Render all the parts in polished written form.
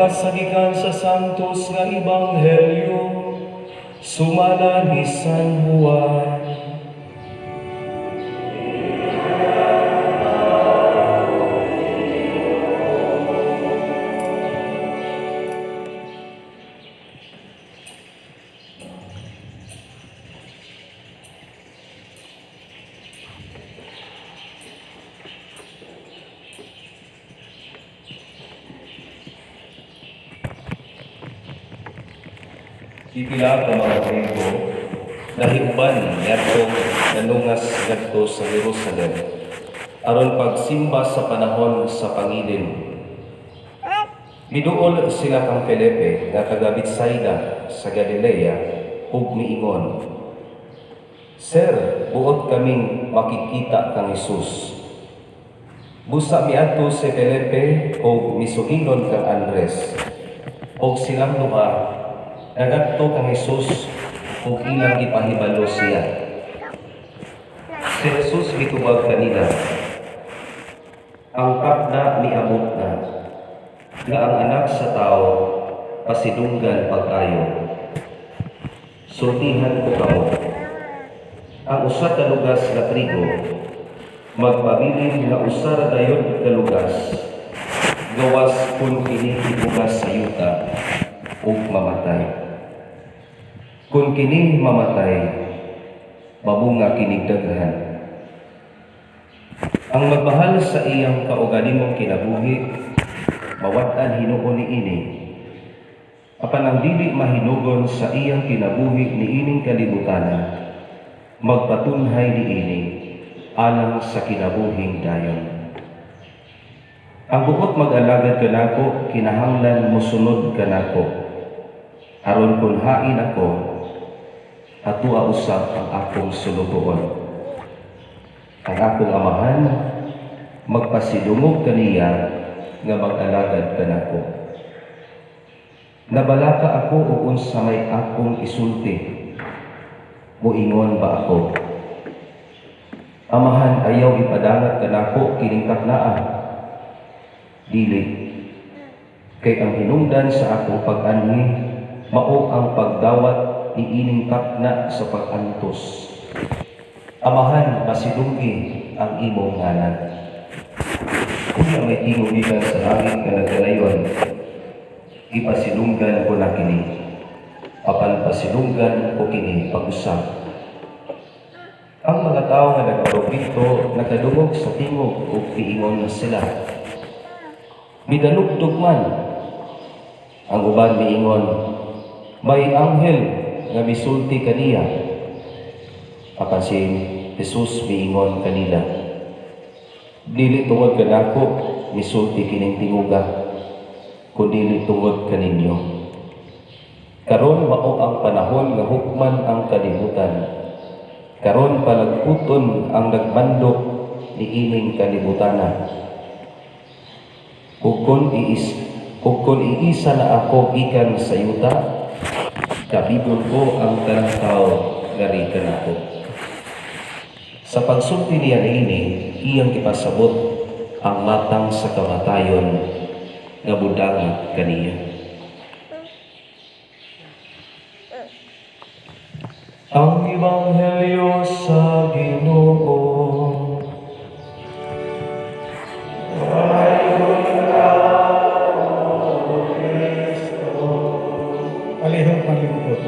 Pagbasa gikan sa Santos nga Ebanghelyo sumala ni San Juan. Pipila ka mga Griego nahiuban niadtong nanungas ngadto sa Jerusalem aron pagsimba sa panahon sa pangilin. Miduol sila kang Felipe nga taga Betsaida sa Galilea ug miingon, "Sir, buot kaming makikita kang Hesus." Busa miadto si Felipe ug misugilon kang Andres, ug silang duha nagadto kang Hesus ug ilang gipahibalo siya. Si Jesus mitubag kanila, "Ang takna miabot na, nga ang Anak sa Tawo pasidunggan pag-ayo. Sultihan ko kamo, ang usa ka lugas nga trigo magpabilin nga usa ra gayud ka lugas, gawas kun kini ibugas sa yuta ug mamatay. Kun kini mamatay, mabunga kinig daghan. Ang magmahal sa iyang kaugalingong kinabuhi, mawad-an hinuon niini. Apan ang dili mahinugon sa iyang kinabuhi niining kalibutana, magpatunhay niini alang sa kinabuhing dayon. Ang buot mag-alagad kanako, kinahanglan mosunod kanako. Aron kun hain ako, atua usab ang akong sulugoon. Ang akong Amahan magpasidungog kaniya nga mag-alagad kanako. Nabalaka ako og unsa may akong isulti. Moingon ba ako, 'Amahan, ayaw ipadangat kanako kining taknaa'? Dili. Kay ang hinungdan sa akong pag-anhi mao ang pagdawat niining takna sa pag-antos. Amahan, pasidunggi ang imong ngalan." Unya may tingog gikan sa langit nga nagkanayon, "Gipasidunggan ko na kini. Apan pasidunggan ko kini pag-usab." Ang mga tawo nga nag-arog didto nakadungog sa tingog ug miingon sila, "Midalugdog man." Ang uban miingon, "May anghel nga misulti kaniya." Apan si Jesus miingon kanila, "Dili tungod kanako misulti kining tingoga, kundili tungod kaninyo. Karon mao ang panahon nga hukman ang kalibutan. Karon palagkuton ang nagmando niining kalibutana. Ug kun iisa na ako gikan sa yuta, kabigon ko ang tanang tawo ngari kanako." Sa pagsulti niya niini, iyang gipasabot ang matang sa kamatayon nga mudangat kaniya. Ang Ebanghelyo sa Ginoo. Palihog maglingkod.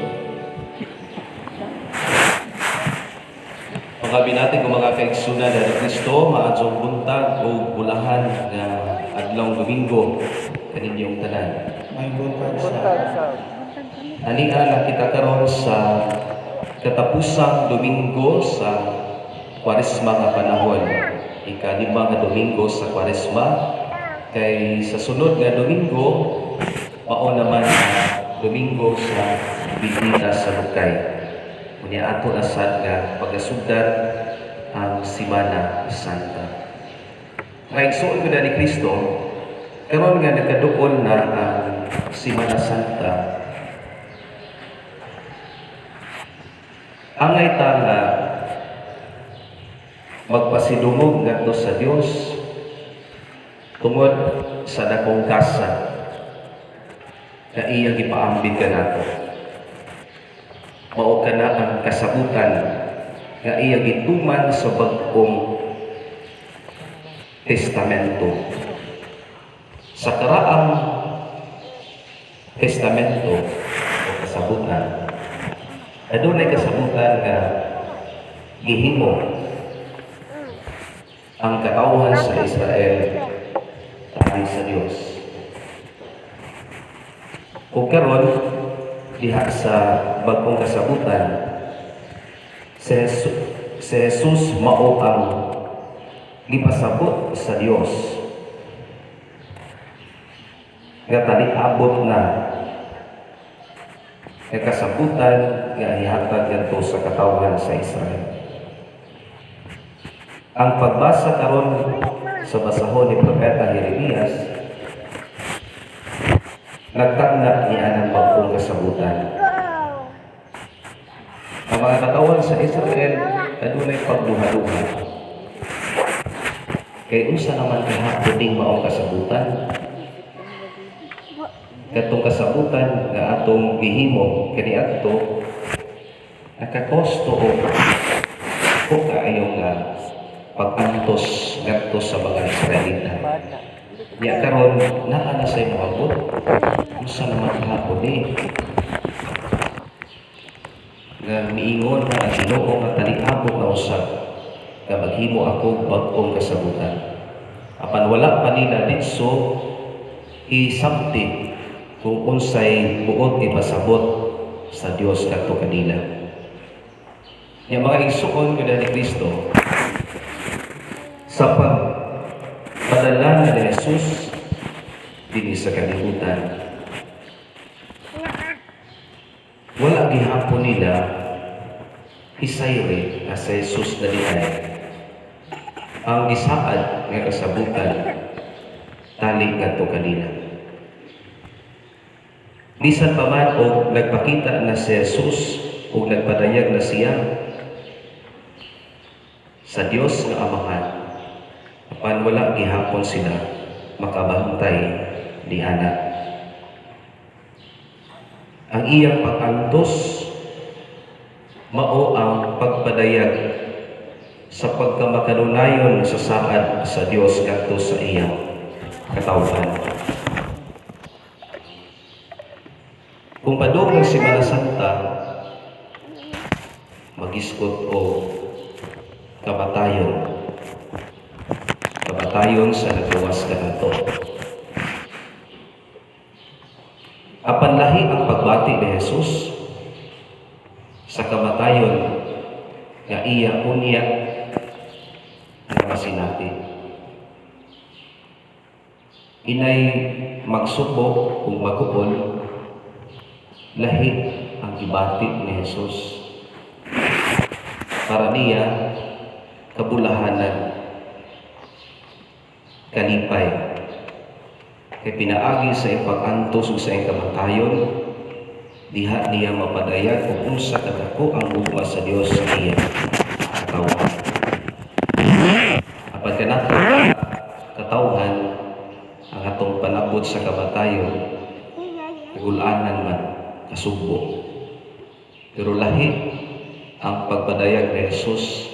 Mga binati ko mga kaigsunan ni Kristo, maadjong buntag o bulahan nga adlawng Domingo kaninyong tanan. May buntag sa Ania na kita karon sa katapusang Domingo sa Kwaresma nga panahon. Ikalima nga Domingo sa Kwaresma, kay sa sunod nga Domingo mao naman ang Domingo sa Bendita sa Lukay. Unya ato na sad nga pagasugdan ang Simana Santa. Mga igsoon ko na ni Kristo, karon nga nagkaduol na ang Simana Santa, angay ta nga magpasidungog ngadto sa Dios tungod sa dakong gasa. Nga iya gipaambit kanato. Mao kana ang kasabutan nga iya gituman sa Bagong Testamento. Sa Karaang Testamento o kasabutan, adunay kasabutan nga gihimo ang katawhan sa Israel tali sa Dios. Ug karon diha sa Bagong Kasabutan, si Jesus mao ang gipasabot sa Dios nga taliabot na nga kasabutan nga ihatag ngadto sa katawhan sa Israel. Ang pagbasa karon sa basahon ni Propeta Jeremias nagtagna ni anang Bagong Kasabutan. Ang mga katawhan sa Israel adunay pagduha-duha. Kay unsa naman kahapon ning maong kasabutan? Katong kasabutan nga atong gihimo kaniadto nakakosto og o kaayo nga pag-antos ngadto sa mga Israelita. Nya karon naa na say moabot. Unsa naman kahapon ni? Nga miingon nga ang Ginoo nga taliabot na usab nga maghimo ako bag-ong kasabutan. Apan wala pa nila ditso isabti kung unsay buot ipasabot sa Dios kadto kanila. Nya, mga igsuon ko ni Kristo, sa pagpadala ni Jesus dinhi sa kalibutan, wala gihapon nila hisayri nga si Jesus na diay ang gisaad nga kasabutan tali ngadto kanila. Bisan pa man og nagpakita na si Jesus ug nagpadayag na siya sa Dios nga Amahan, apan wala gihapon sila makabantay ni ana. Ang iyang pag-antos mao ang pagpadayag sa pagkamakanunayon sa saad sa Dios ngadto sa iyang katawhan. Kung padung ng Semana Santa, magisgot og kamatayon. Kamatayon sa nagawas kanato. Apan lahi ang pagbati ni Jesus sa kamatayon nga iya unya nga masinati. Inay magsubo kung maguol, lahi ang gibati ni Jesus. Para niya, kabulahanan, kalipay. Kay pinaagi sa ipag-antos ug sa iyang kamatayon, diha niya mapadayag kung unsa kadako ang gugma sa Dios sa iya katawhan. Apan kanato katawhan, ang atong panabot sa kamatayon, kagulanan man, kasubo. Pero lahi ang pagpadayag ni Jesus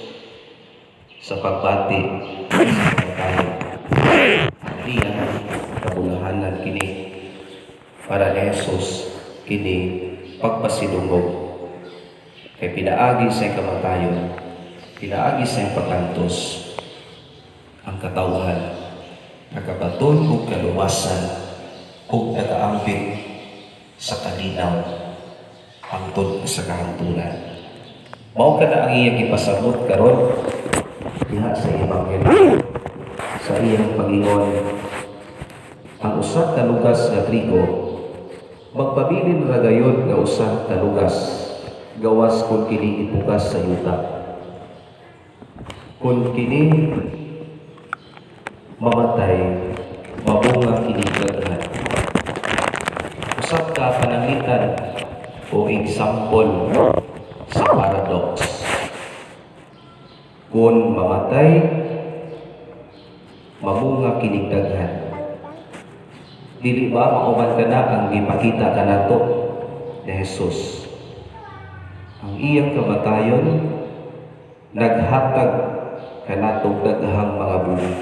sa pagbati sa kamatayon. Niya, kabulahanan kini. Para ni Jesus, kini pagpasidungog. Kay pinaagi sa kamatayon, pinaagi sa pag-antos, ang katawhan nakabaton og kaluwasan ug nakaambit sa kalinaw hangtod sa kahangturan. Mao kana ang iyang gipasabot karon diha sa Ebanghelyo sa iyang pagingon: "Ang usa ka lugas nga trigo magpabilin ra gayod nga usa ka lugas gawas kung kini ipugas sa yuta. Kung kini mamatay, mabunga kini daghan." Usa ka pananglitan o example sa paradox. Kung mamatay, mabunga kinig daghan. Dili ba mao man kana ang gipakita kanato ni Jesus? Ang iyang kamatayon naghatag kanato daghang mga bunga.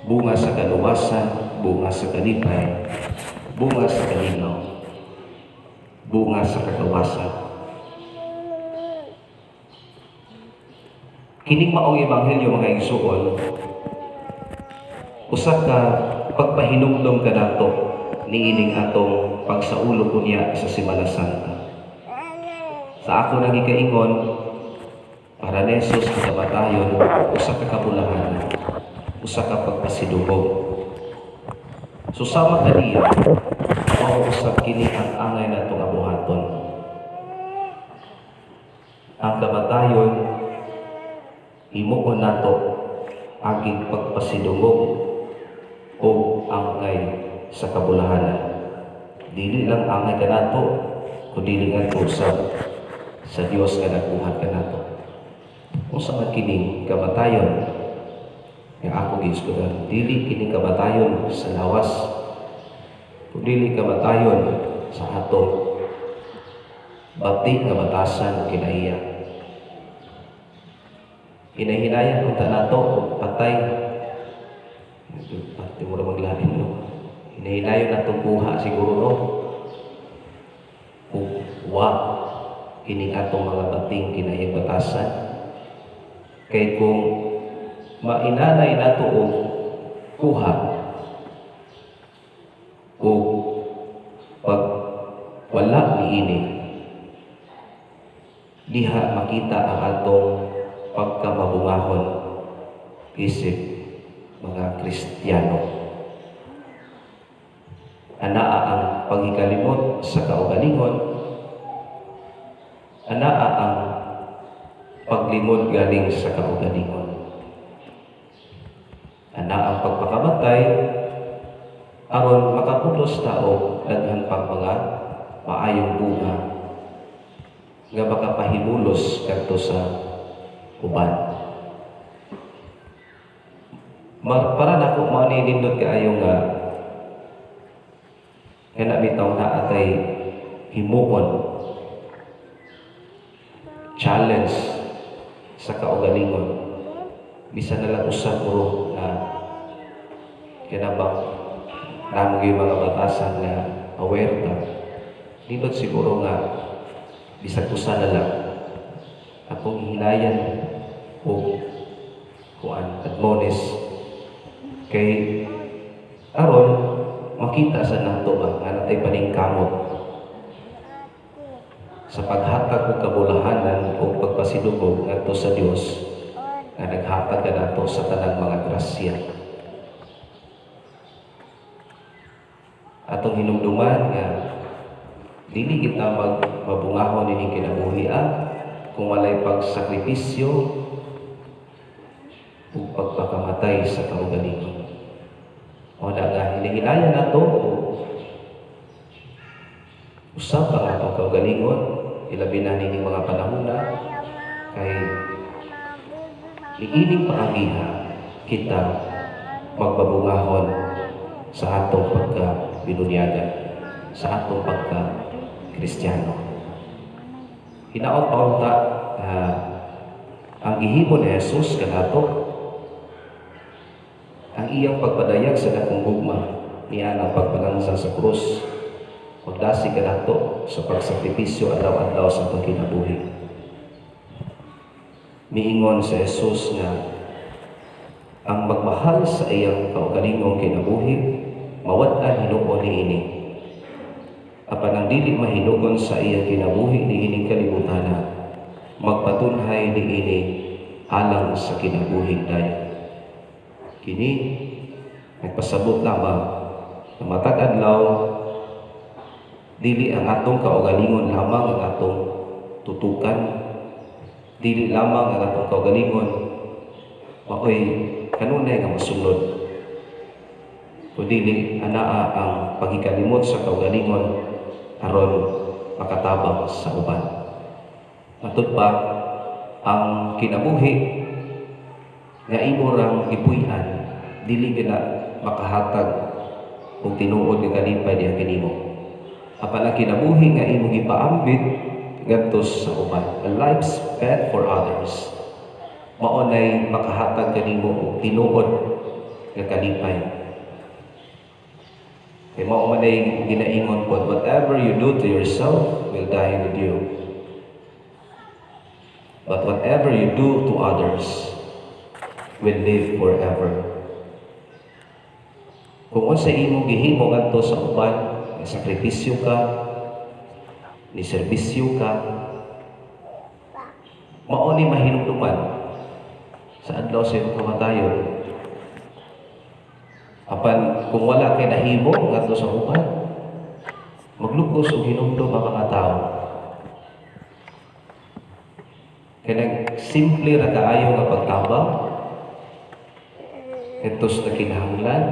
Bunga sa kaluwasan, bunga sa kalipay, bunga sa kalinaw, bunga sa kagawasan. Kining maong ebanghelyo, mga igsuon, usa ka pagpahinumdom kanato niining atong pagsaulo unya sa Semana Santa. Sa ako nang gikaingon, para ni Jesus ang kamatayon usa ka kabulahanan, usa ka pagpasidungog. So sama kaniya, mao usab kini ang angay nato nga buhaton. Ang kamatayon, himuon nato aging pagpasidungog o angay sa kabulahanan. Dili lang angay kanato, kundi ngadto sa Dios nga nagbuhat kanato. Unsa man kining kamatayon nga ako gihisgutan? Dili kining kamatayon sa lawas, kundi kamatayon sa atong bati nga batasan o kinaiya. Hinahinayan unta nato og patay. Pati mo maglain, no. Hinahinayon nato kuha siguro, no. Ug wa kining atong mga bating kinahiyang batasan. Kay kung mainanay nato og kuha og pag wala niini, diha makita ang atong pagkamabungahon isip mga Kristiyano. Anaa ang paghikalimot sa kaugalingon, anaa ang paglimod galing sa kaugalingon. Anaa ang pagpakamatay aron makapulos ta og daghan pang mga maayong bunga nga makapahimulos kadto sa uban. Para nako, mao ni nindot kaayo nga kana bitaw naa tay himuon challenge sa kaugalingon, bisan na lang usa puro na kana bang namo gyud mga batasan nga aware ta. Nindot siguro nga bisag usa na lang atong hinayan o kuan, admonish, kay aron makita sa nato ba nga natay paningkamot sa paghatag og kabulahanan o pagpasidungog ngadto sa Dios nga naghatag kanato sa tanang mga grasya. Atong hinumduman nga dili kita magmabungahon ining kinabuhi kung walay pagsakripisyo ug pagpakamatay sa kaugalingon. O na nga hinahinayan nato o usab ang atong kaugalingon, ilabi na nining mga panahona, kay niining paagiha kita magbabungahon sa atong pagka-binunyagan, sa atong pagka-Kristiyano. Hinaot pa unta ang gihimo ni Jesus kanato, ang iyang pagpadayag sa dakong gugma niya ang pagpalangsa sa krus, magdasig kanato sa pagsakripisyo adlaw-adlaw sa atong kinabuhi. Miingon sa Jesus nga ang magmahal sa iyang kaugalingong kinabuhi mawad-an hinuon niini. Apan ang dili mahinugon sa iyang kinabuhi niining kalibutan, magpatunhay niini alang sa kinabuhing dayon. Kini nagpasabot lamang na matag adlaw dili ang atong kaugalingon lamang ang atong tutukan, dili lamang ang atong kaugalingon maoy kanunay nga masunod, kundi anaa ang pagikalimot sa kaugalingon aron makatabang sa uban. Matud pa ang kinabuhi nga imo rang gipuy-an dili gina makahatag Og tinuod nga kalipay diha kanimo. Apan ang kinabuhi nga imong gipaambit ngadto sa uban, a life spent for others, mao nay makahatag kanimo og tinuod nga kalipay. Kay mao man ay ginaingon po, whatever you do to yourself will die with you. But whatever you do to others will live forever. Kung unsa imong gihimo ngadto sa uban, ni sakripisyo ka, ni serbisyo ka, mao ni mahinumduman sa adlaw sa imong kamatayon. Apan kung wala kay nahimo ngadto sa uban, maglugos og hinumdum ang mga tao. Kay nag simple ra kaayo nga pagtabang ngadto sa kinahanglan,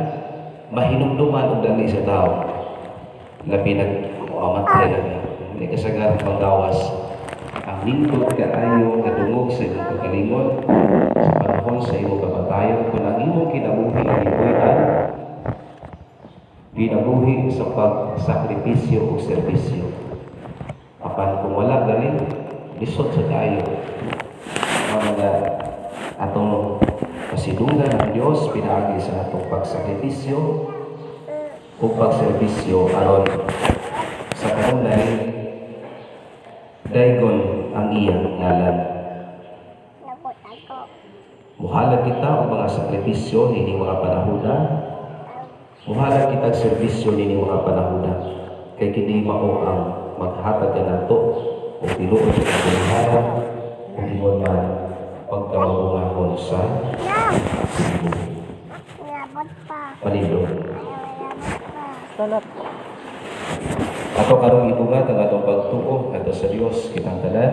mahinumduman og dali sa tao. Labi nag mamatay na niya. Hindi kasagaran panggawas. Ang nindot kaayo nga dungog sa imong kagalingon sa panahon sa imong kamatayon kung ang imong kinabuhi ang gibuhian ginabuhi sa pagsakripisyo o serbisyo. Apan kung wala gali, lisod sa kaayo. Ang mga atong pasidunggan ang Dios pinaagi sa atong pagsakripisyo o pagserbisyo aron sa kanunay daygon ang iyang ngalan. Muhalad kita og mga sakripisyo nining mga panahona. Muhalad kita og serbisyo nining mga panahona. Kay kini mao ang maghatag kanato og tinuod sa kaguluhan ug ingon man pagkamabungahon sa kinabuhi. Panindot. Salat. Ato karong ibungat ang atong pagtuo ngadto sa Dios. Kitang tanan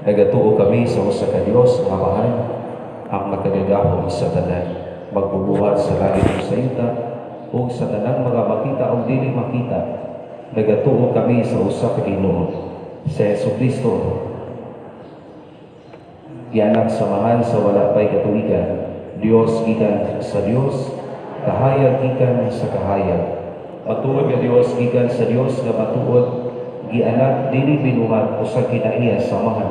nagatuo kami sa usa ka Dios nga Amahan, ang makagagahom sa tanan, magbubuhat sa langit ug sa yuta ug sa tanang mga makita ug dili makita. Nagatuo kami sa usa ka Ginoo, sa Hesukristo, gianak sa Amahan sa wala pay katuigan, Dios gikan sa Dios, kahayag gikan sa kahayag, matuod nga Dios gikan sa Dios nga matuod, gianak, dili binuhat, usa kinaiya sa Amahan.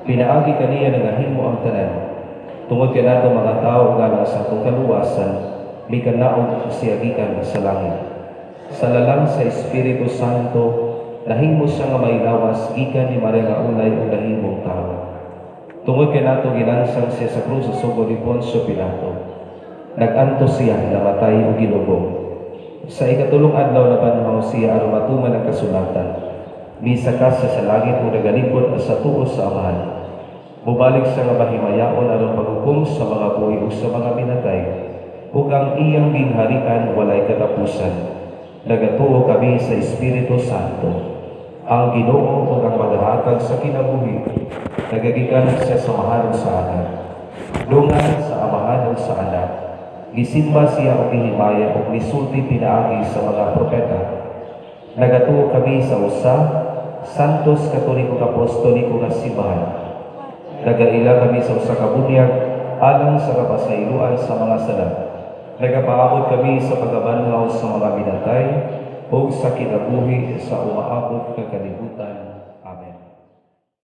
Pinaagi kaniya nangahimo ang tanan. Tungod kanato mga tawo ug alang sa atong kaluwasan, mikanaog siya gikan sa langit. Sa lalang sa Espiritu Santo, nahimo siya nga may lawas gikan ni Maria nga ulay ug nahimong tawo. Tungod kanato gilansang siya sa krus sa sugod ni Poncio Pilato. Nag-antos siya, namatay ug gilubong. Sa ikatulong adlaw nabanhaw siya aron matuman ang kasulatan. Misaka siya sa langit ug nagalingkod sa tuo sa Amahan. Mubalik siya nga mahimayaon aron paghukom sa mga buhi ug sa mga minatay. Ug ang iyang gingharian walay katapusan. Nagatuo kami sa Espiritu Santo, ang Ginoo ug ang magahatag sa kinabuhi. Nagagikan siya sa Amahan ug sa Anak. Dungan sa Amahan ug sa Anak. Gisimba siya og gihimaya ug misulti pinaagi sa mga propeta. Nagatuo kami sa usa, Santos, Katoliko, Apostoliko nga simbahan. Nagaila kami sa usa ka bunyag alang sa kapasayloan sa mga sala. Nagapaabot kami sa pagkabanhaw sa mga minatay ug sa kinabuhi sa umaabot nga kalibutan.